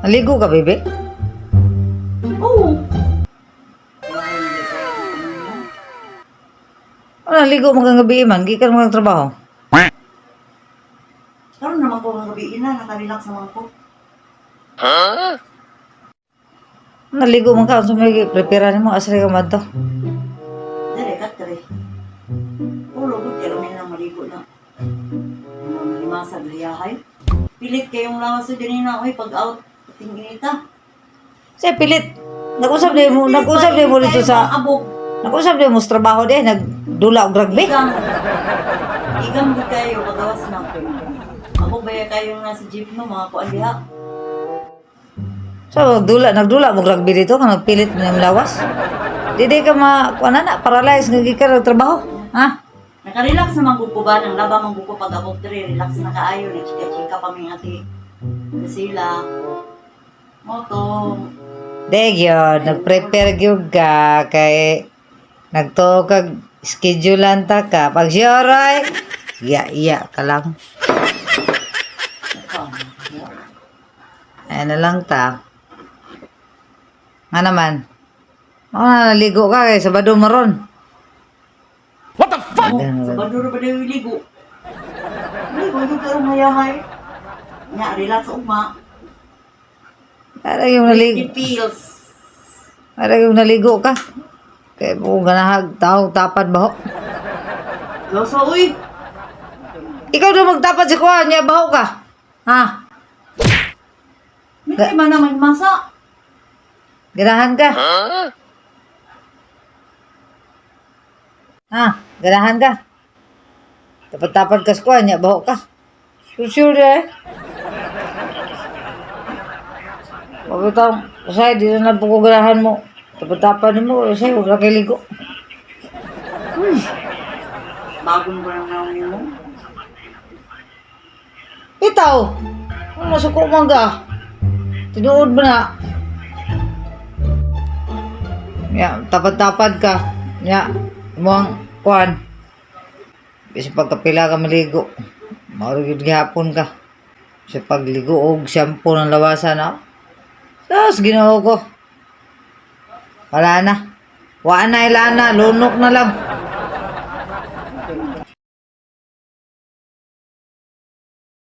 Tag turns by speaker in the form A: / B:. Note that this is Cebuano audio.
A: Naligo ka, bebe?
B: Oo.
A: O, naligo mo kang gabi man, gikan mo kang trabaho.
B: Karon naman ko ng gabi ina, nakarelax naman ko.
A: Naligo man ka, unsa may prepare nimo asa ka man to.
B: Dire katre. Ulo ko kay may nang maligo na. Ano lima sa liyahay. Pilit kayong lawas sa ganina oy pag out ating inita.
A: Sa pilit. Nag-usap din mo dito sa
B: abog.
A: nag-usap din mo sa trabaho din, nagdula og rugby.
B: Igang. Igang di kayo pagawas na. Ako ba kayo nasa jeep no mga kuan diha.
A: So nagdula mo og rugby dito kang nagpilit mo ng lawas. Di di ka ma kuan na paralyze nga gikan og trabaho. Ha?
B: Nakarelax naman ko ba nang laba man ko pag abog dire relax na kaayo nagchika-chika pa mi ati. Sila. Moto.
A: Deg yun, nag-prepare gyud ka kay nagtuo kag schedulean ta ka. Pag sure ay, iya iya ka lang. Ayan na lang ta. Nga naman. Ako na naligo ka kay Sabado maron.
C: What the fuck?
B: Sa banduro ba daw ligo? Ligo yung karong hayahay. Nga, relax ugma.
A: Para yung naligo.
B: It feels.
A: Para yung naligo ka. Kaya kung ganahag tao tapad baho.
B: Loso, uy!
A: Ikaw daw magtapad sa kuha niya baho ka. Ha?
B: Hindi man na magmasa.
A: Ganahan ka? Ha? Ganahan ka? Tapad-tapad ka sa kuha niya baho ka. Sure eh. Wag itong, usay, di na lang po ko ganahan mo. Tapad-tapad mo, usay, huwag na kay ligo.
B: Bagong ko lang naon mo.
A: Itaw! Ano masuko man ka? Tinuod ba na? Ya, tapad-tapad ka. Ya, muang kuan. Bisa pagkapila ka maligo. Mauro gyud gihapon ka. Sa pagligo og shampoo ng lawasan na. Sus, Ginoo ko. Wala na. Wala na, ila na. Lunok na lang.